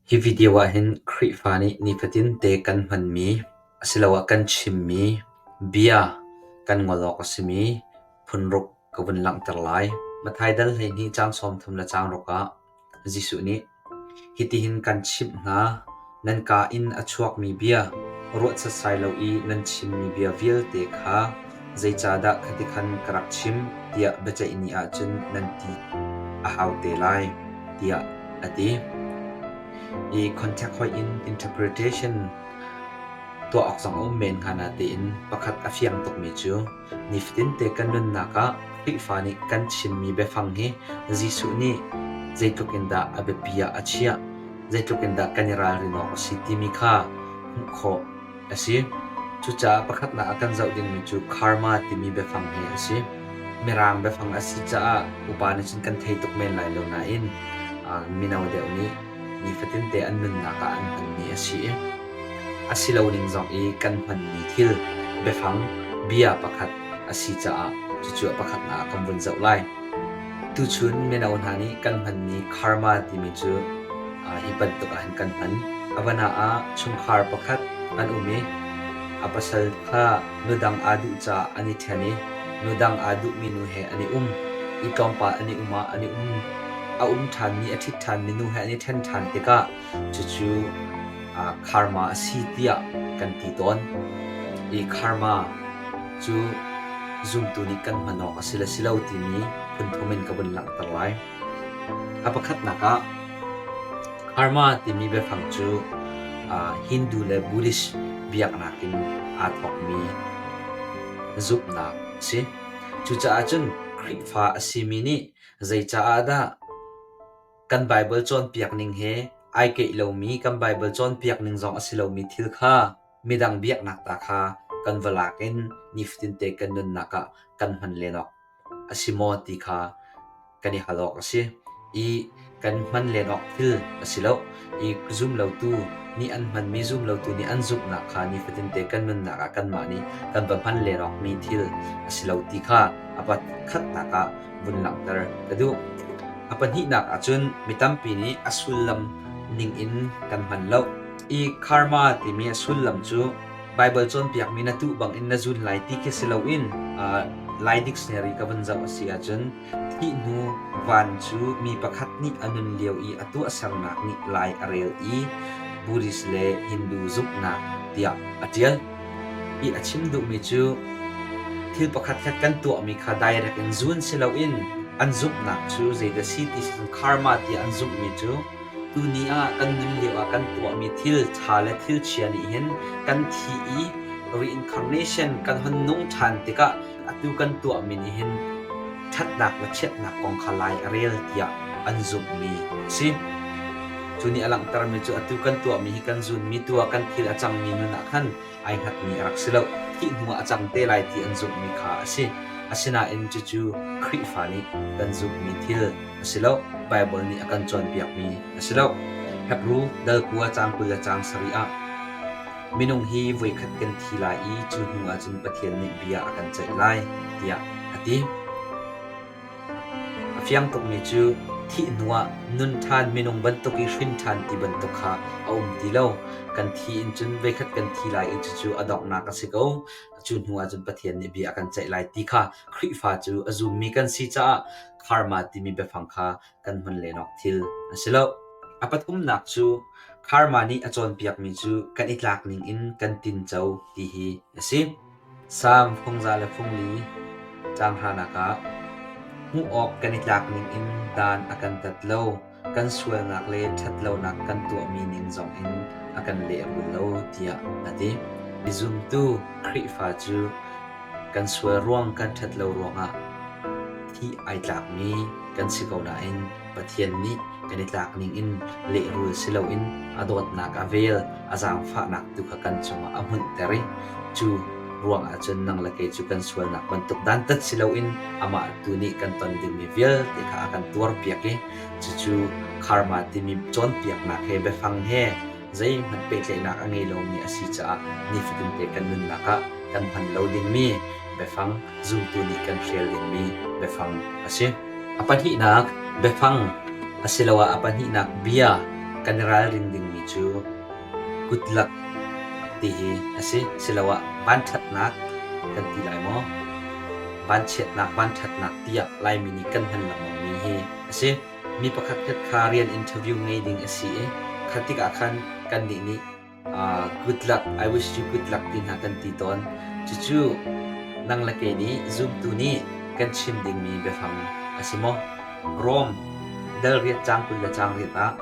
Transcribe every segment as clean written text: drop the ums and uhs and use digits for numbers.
Hi video ahhin Khrihfa nih nifatin te kan hmanmi asiloah kan chimmi bia kan ngol awk a simi phunruk ka vun langhter lai. Matthai dal 12 caang 30 le caang ruk ah Jesuh nih, Hitihin kan chimh hna, nan kaa in a chuakmi bia, ruah setsai lo i nan chimmi bia vialte kha zeicahdah khatikhan ka rak chim tiah biaceih ni ahcun nan ti a hau te lai, tiah a ti. I contact hoih in interpretation tuah awk zong a um men hnga natein pakhat a fiang tukmi cu nifatinte kan nunnak ah Khrihfa nih kan chimmi biafang hi Jesuh nih zeitluk in dah a biapi ah a chiah, zeitluk in dah kan i ralrin awk a si timi kha hmuh khawh a si. Cucaah pakhatnak ah kan zoh dingmi cu karma timi biafang hi a si. Mirang biafang a si caah upa nih cun kan thei tuk men lai lo nain mino deuh nih nifatinte an nunnak ah an hmanmi a si i a si lo ning zong i kan hmanmi thil biafang bia pakhat a si caah cucu a pakhatnak ah kan vun zoh lai. Tuchun mino hna nih kan hmanmi karma timi cu hi bantuk ah hin kan hman. A van ah chungkhar pakhat an um i a pasal kha nudang aa duh caah an i ṭhen i nudang aa duhmi nu he an i um i tlawmpal an i um ah an i um a um ṭhanmi a ṭhit ṭhanmi nu he an i ṭhen ṭhan tikah cucu karma a si tiah kan ti tawn. I karma cu zumtu nih kan hman awk a si le si lo timi phunthum in ka vun langhter lai. A pakhatnak ah karma timi biafang cu Hindu le Buddhist biaknak in aa thawkmi zumhnak a si. Cucaah cun Khrihfa a simi nih zeicaah dah kan Baibal cawnpiak ning he ai keih lomi kan Baibal cawnpiak ning zong a si lomi thil kha midang biaknak ta kha kan va lak in nifatinte kan nunnak ah kan hman len awk a si maw ti kha kan i hal awk a si i kan hman len awk thil a si lo i zumlotu nih an hmanmi zumlotu nih an zumhnak kha nifatinte kan nunnak ah kanmah nih kan va hman len awkmi thil a si lo ti kha a pakhatnak ah vun langhter ka duh. A pahnihnak ahcun mi tampi nih a sullam ningin kan hman lo. I karma timi a sullam cu Baibal cawnpiakmi na tuh bangin na zun lai ti khi si loin Lai dictionary ka vun zoh a si ahcun thih hnu van cu mi pakhat nih a nun lio i a tuahsernak nih lai a rel i Buddhist le Hindu zumhnak tiah a ṭial. Hi a chim duhmi cu thil pakhatkhat kan tuahmi kha direct in zun si loin an zumhnak cu zeidah si ti si karma tiah an zumhmi cu Tuni ah kan nun lioah kan tuahmi thil ṭha le thil chia nih hin kan thi i reincarnation kan hon nung ṭhan tikah atu kan tuahmi nih hin ṭhatnak le chiatnak kong kha lai a rel tiah an zumhmi a si. Cu nih a langhtermi cu atu kan tuahmi hi kan zunmi tu ah kan thil a cangmi nun ah khan ai hngatmi a rak si lo. Thih hnuah a cang te lai ti an zumhmi kha a si. Asinain cucu Khrihfa nih kan zumhmi thil a si lo. Baibal nih a kan cawnpiakmi a si lo. Hebru dal 9 caang 20 le caang 7 ah minung hi voikhat kan thi lai i cu hnu ahcun Pathian nih bia a kan ceih lai tiah a ti. A fiang tukmi cu thih hnuah nun ṭhan minung bantuk i hrin ṭhan ti bantuk kha a um ti lo. Kan thi in cun voikhat kan thi lai i cucu a donghnak a si ko. Cu hnu ah cun Pathian nih bia a kan ceih lai ti kha Khrihfa cu a zummi kan si caah karma timi biafang kha kan hman len awk thil a si lo. A pathumnak cu karma nih a cawnpiakmi cu kan i tlak ning in kan tinco ti hi a si. Salm fungza le fungli caang hranak ah hmuh awk kan i tlak ningin dan a kan tat lo, kan sualnak le ṭhatlonak kan tuahmi ning zongin a kan lehrul lo tiah a ti. Zumtu Khrihfa cu kan sual ruang kan ṭhat lo ruangah thih ai tlakmi kan si ko nain Pathian nih kan i tlak ningin lehrul si loin a dawtnak a vel, a zaangfahnak tu kha kan cungah a hmunhter i cu ruangah cun nang le kei cu kan sualnak bantuk dantat si loin amah tu nih kan ton dingmi vialte kha a kan tuarpiak i cucu karma timi cawnpiaknak he biafang he zeihmanh pehtlaihnak a ngei lomi a si caah nifatinte kan nunnak ah kan hman lo dingmi biafang zumtu nih kan hrial dingmi biafang a si. A pahnihnak biafang asiloah a pahnihnak bia Kan i ralrin dingmi cu good luck ti hi a si. Siloah vanṭhatnak kan ti lai maw? Vanchiatnak, vanṭhatnak tiah Laimi nih kan hman lengmangmi hi a si. Mi pakhatkhat kha rian interview ngei ding a si i kha tikah khan kannih nih good luck, I wish you good luck ti hna kan ti tawn. Cucu nang le kei nih zumtu nih kan chim dingmi biafang a si maw? Rom dal riat caang 20 le caang riat ah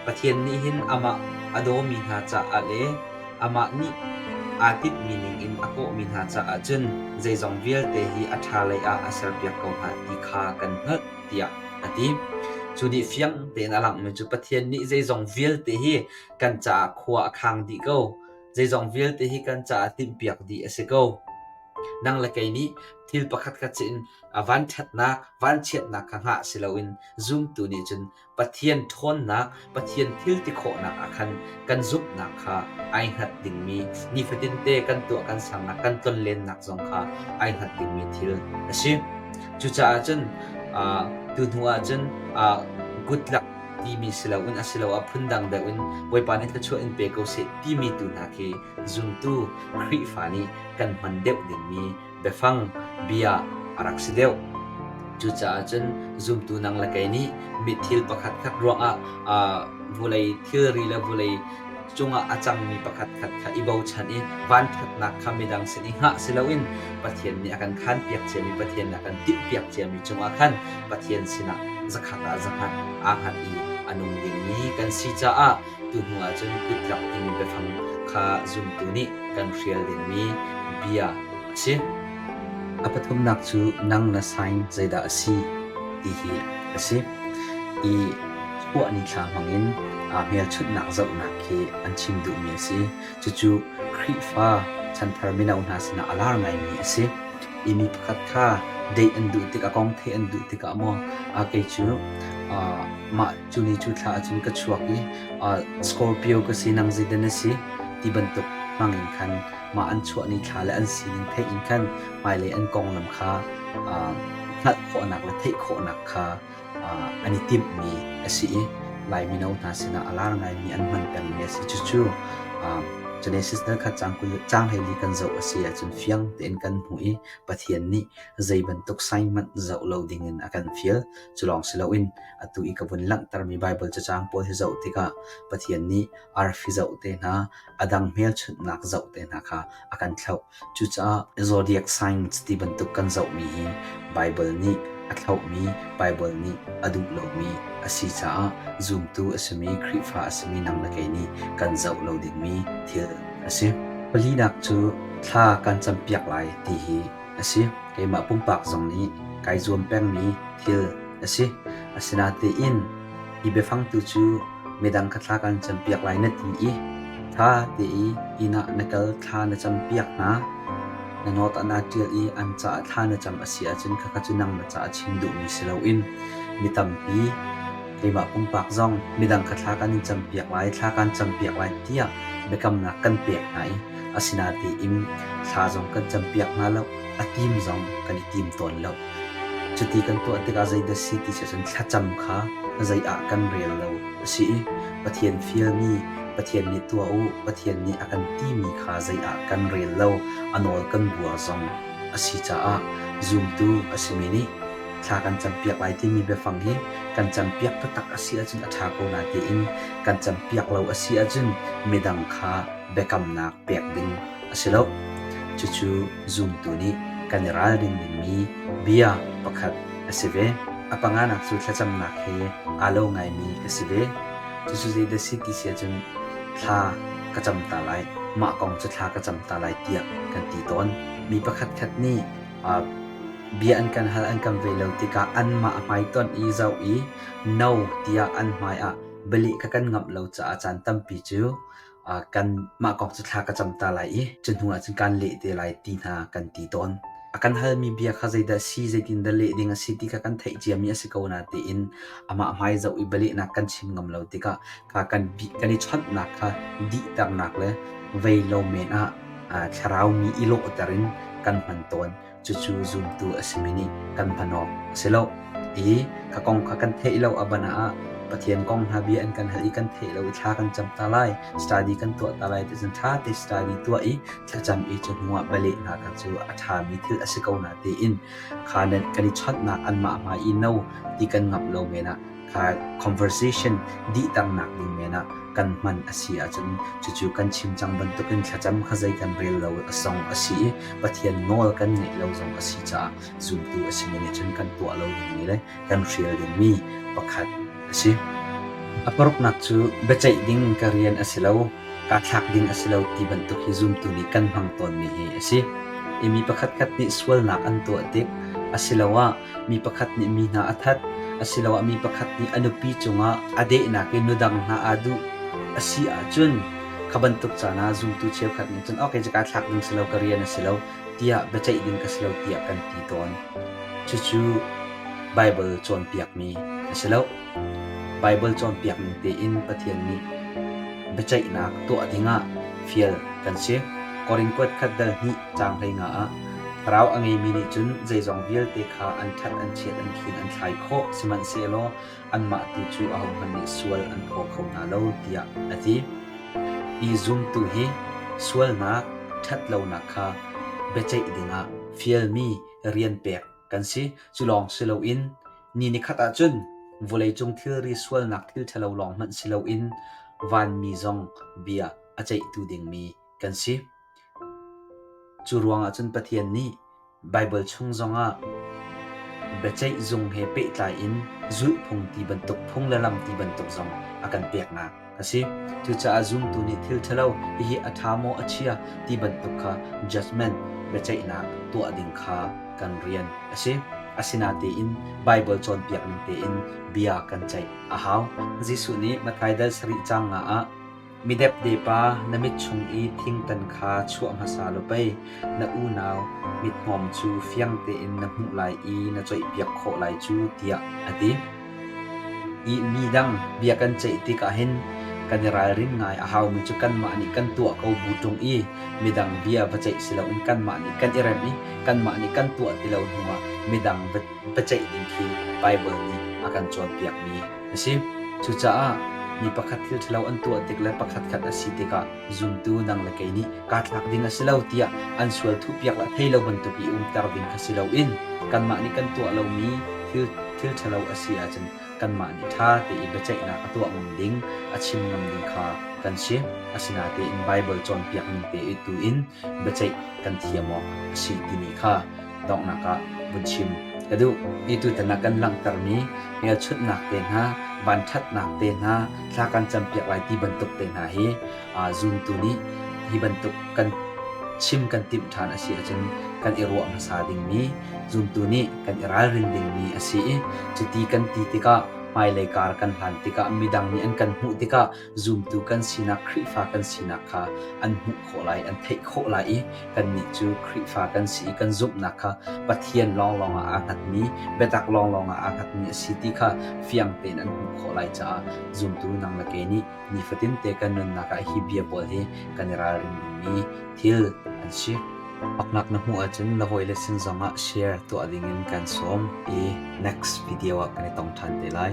Pathian nih hin amah a dawmi hna caah le amah nih aa tinhmi ningin a kawhmi hna caah cun zeizong vialte hi a ṭha lei ah a serpiak ko hna ti kha kan hngalh tiah a ti. Cu nih fiang tein a langhmi cu Pathian nih zeizong vialte hi kan caah khua a khang dih ko. Zeizong vialte hi kan caah timhpiak dih a si ko. Nang le kei nih thil pakhatkhat sin a vanṭhatnak, vanchiatnak kha hngah si loin zumtu nih cun Pathian ṭhawnnak, Pathian thil ti khawhnak ah khan kan zumhnak kha ai hngat dingmi, nifatinte kan tuah kan sernak, kan tlonlennak zong kha ai hngat dingmi thil a si. Cucaah cun uh, tu hnu ah cun uh, good luck timi si loin asiloah phundang deuh in Bawipa nih thluachuah in pe ko seh timi tu hna khi zumtu Khrihfa nih kan hman deuh dingmi biafang bia a rak si deuh. Cucaah cun zumtu nang le kei nih mi thil pakhatkhat ruangah vulei thilri le vulei cungah a cangmi pakhatkhat kha i bochan i vanṭhatnak kha midang sin i hngah si loin Pathian nih a kan khanpiak ciami, Pathian nih a kan timhpiak ciami cungah khan Pathian sinah zakhat ah zakhat aa hngat i a nung dingmi kan si caah tu hnu ahcun kutlak timi biafang kha zumtu nih kan hrial dingmi bia a si. A pathumnak cu nang na sign zeidah a si ti hi a si. I chuah nithla hmangin aa hmelchunhnak zohnak khi an chim duhmi a si. Cucu Khrihfa chanthar mino hna sinah a lar ngaimi a si. I mi pakhat kha date an duh tik, a kong theih an duh tikah maw kei cu mah cu ni cu thla ahcun ka chuak i Scorpio ka si, nang zeidah na si ti bantuk hmang in khan mah an chuah ni thla le an sining theih in khan hmailei an konglam kha hngalh khawhnak le theih khawhnak kha an i timhmi a si i Lai mino hna sinah a lar ngaimi an hman pengmi a si. Cucu Genesis dal khat caang 20 caang 14 kan zoh a si ahcun fiang tein kan hmuh i Pathian nih zei bantuk sign hmanh zoh lo dingin a kan fial. Cu lawng si loin atu i ka vun langhtermi Baibal cacang pawl hi zoh tikah Pathian nih arfi zoh te hna, a dang hmelchunhnak zoh te hna kha a kan thlauh. Cucaah zodiac signs ti bantuk kan zohmi hi Baibal nih a thlauhmi, Baibal nih a duh lomi a si caah zumtu a simi, Khrihfa a simi nang le kei nih kan zoh lo dingmi thil a si. Palinak cu thla kan campiak lai ti hi a si. Keimah pumpak zong nih kai zuam pengmi thil a si. Asinain hi biafang tu cu midang kha thla kan campiak lai na ti i ṭha te i inn ah na kal thla na campiak hna. Na note ah naa ṭial i an caah thla na cam a si ahcun khakha cu nang na caah chim duhmi si loin mi tampi keimah pumpak zong midang kha thla kan in campiak lai, thla kan campiak lai tiah biakamnak kan pek hna i asinain thla zong kan campiak hna lo, a tim zong kan i tim tawn lo. Cuti kan tuah tikah zeidah si ti si ahcun thlacam kha zei ah kan rel lo a si i Pathian fialmi, Pathian nih tuah u, Pathian nih a kan timi kha zei ah kan rel lo, a nawl kan buar zong a si caah zumtu a simi nih thla kan campiak lai timi biafang hi kan campiak taktak a si ahcun a ṭha ko na tiin kan campiak lo a si ahcun midang kha biakamnak pek ding a si lo. Cucu zumtu nih kan i ralrin dingmi bia pakhat a si ve. A panganak cu thlacamnak he aa lo ngaimi a si ve. Cucu zeidah si ti si ahcun thla ka cam ta lai, mah kong cu thla ka cam ta lai tiah kan ti tawn. Mi pakhatkhat nih bia an kan hal an kan ve lo tikah anmah a hmaitonh i zoh i no tiah an hmai ah bialeh kha kan ngamh lo caah caan tampi cu kan mah kong cu thla ka cam ta lai i cu hnu ah cun kaan leh te lai ti hna kan ti tawn. A kan halmi bia kha zeidah si, zeitindah leh ding a si ti kha kan theih ciami a si ko na tiin amah hmai zoh i bialehnak kan chim ngam lo tikah kha kan kan i chawnhnak kha dihternak le vei lo men ah thlarau mi i lawhter in kan hman tawn. Cucu zumtu a simi nih kan hman awk a si lo. I ka kong kha kan theih lo a ban ah. Pathian kong hna bia an kan hal i kan theih lo i thla kan cam ta lai, study kan tuah ta lai ti cun ṭha te study tuah i thlacam i cu hnuah bialeh hna kha cu a ṭhami thil a si ko na tiin kha nan kan i chawnhnak anmah hmai i no ti kan ngamh lo men ah kha conversation dihternak ding men ah kan hman a si ahcun cucu kan chim cang bantukin thlacam kha zei kan rel lo zong a si i Pathian nawl kan ngeih lo zong a si caah zumtu a simi nih cun kan tuah lo dingmi le kan hrial dingmi pakhat a si. A paruknak cu biaceih ding ka rian a si lo, kaa thlak ding a si lo ti bantuk hi zumtu nih kan hmang tawnmi hi a si. I mi pakhatkhat nih sualnak an tuah tik asiloah mi pakhat nih mi hna a that, asiloah mi pakhat nih a nupi cungah a dehnak i nudang hna aa duh a si ahcun kha bantuk caan ah zumtu cheukhat nih cun okay kaa thlak ding si lo, ka rian a si lo tiah biaceih ding ka si lo tiah kan ti tawn. Cucu Baibal cawnpiakmi a si lo. Baibal cawnpiak ning tein Pathian nih biaceihnak tuah dingah fial kan si. Korin kuat khat dal hnih caang 15 ah Thlarau a ngeimi nih cun zeizong vialte kha an ṭhat an chiat an khing an thlai khawh, sihmanhsehlaw anmah tu cu ahohmanh nih sual an phaw kho hna lo tiah a ti. Hi zumtu hi sualnak, ṭhatlonak kha biaceih dingah fialmi rian pek kan si. Cu lawng si loin ni nikhat ahcun vawleicung thilri sualnak thil ṭhalo lawng hmanh si loin vanmi zong bia a ceihtu dingmi kan si. Cu ruangah cun Pathian nih Baibal chung zongah biaceih zung he pehtlai in zulhphung ti bantuk phung le lam ti bantuk zong a kan peknak a si. Cucaah zumtu nih thil ṭhalo hihi a ṭha maw a chia ti bantuk kha judgment biaceihnak tuah ding kha kan rian a si. Asinain Baibal cawnpiak ning tein bia kan ceih a hau. Jesuh nih Matthai dal sarih caang nga ah Midepde pa, na mit chung i thingtan kha chuah hmasa law pei na unau mithnawm cu fiang tein na hmuh lai i na coihpiak khawh lai cu, tiah a ti. I mi dang bia kan ceih tikah hin kan i ralrin ngai a haumi cu kanmah nih kan tuah ko bu ṭung i midang bia va ceih si loin kanmah nih kan i remh i kanmah nih kan tuah ti lo hnuah midang va, va ceih ding khi Baibal nih a kan cawnpiakmi a si. Cucaah mi pakhat thil ṭhalo an tuah tik le pakhatkhat a si tikah zumtu nang le kei nih kaa thlak ding a si lo tiah an sual thuhpiak le thei lo bantuk i umter ding kha si loin kanmah nih kan tuah lomi thil thil ṭhalo a si ahcun kanmah nih ṭha tein biaceihnak a tuah ngam ding, a chim ngam ding kha kan si. Asinain Baibal cawnpiak ning te tu in biaceih kan thiam awk a si timi kha donghnak ah vun chim ka duh. Hi tutan ah kan langhtermi hmelchunhnak te hna, vanṭhatnak te hna, thla kan campiak lai ti bantuk te hna hi zumtu nih hi bantuk kan chim kan timh ṭhan a si ahcun kan i ruah hmasa dingmi, zumtu nih kan i ralrin dingmi a si i cuti kan ti tikah hmailei kar kan hlan tikah midang nih an kan hmuh tikah zumtu kan sinak Khrihfa kan sinak kha an hmuh khawh lai, an theih khawh lai i kannih cu Khrihfa kan si i kan zumhnak kha Pathian lawnglawng ah aa hngatmi, biatak lawnglawng ah aa hngatmi a si ti kha fiang tein an hmuh khawh lai caah zumtu nang le kei nih nifatin te kan nunnak ah hi bia pawl hi kan i ralring dingmi thil an si. Paknak na hmuh ahcun na hawile sin zongah share tuah dingin kan sawm i next video ah kan i tong ṭhan te lai.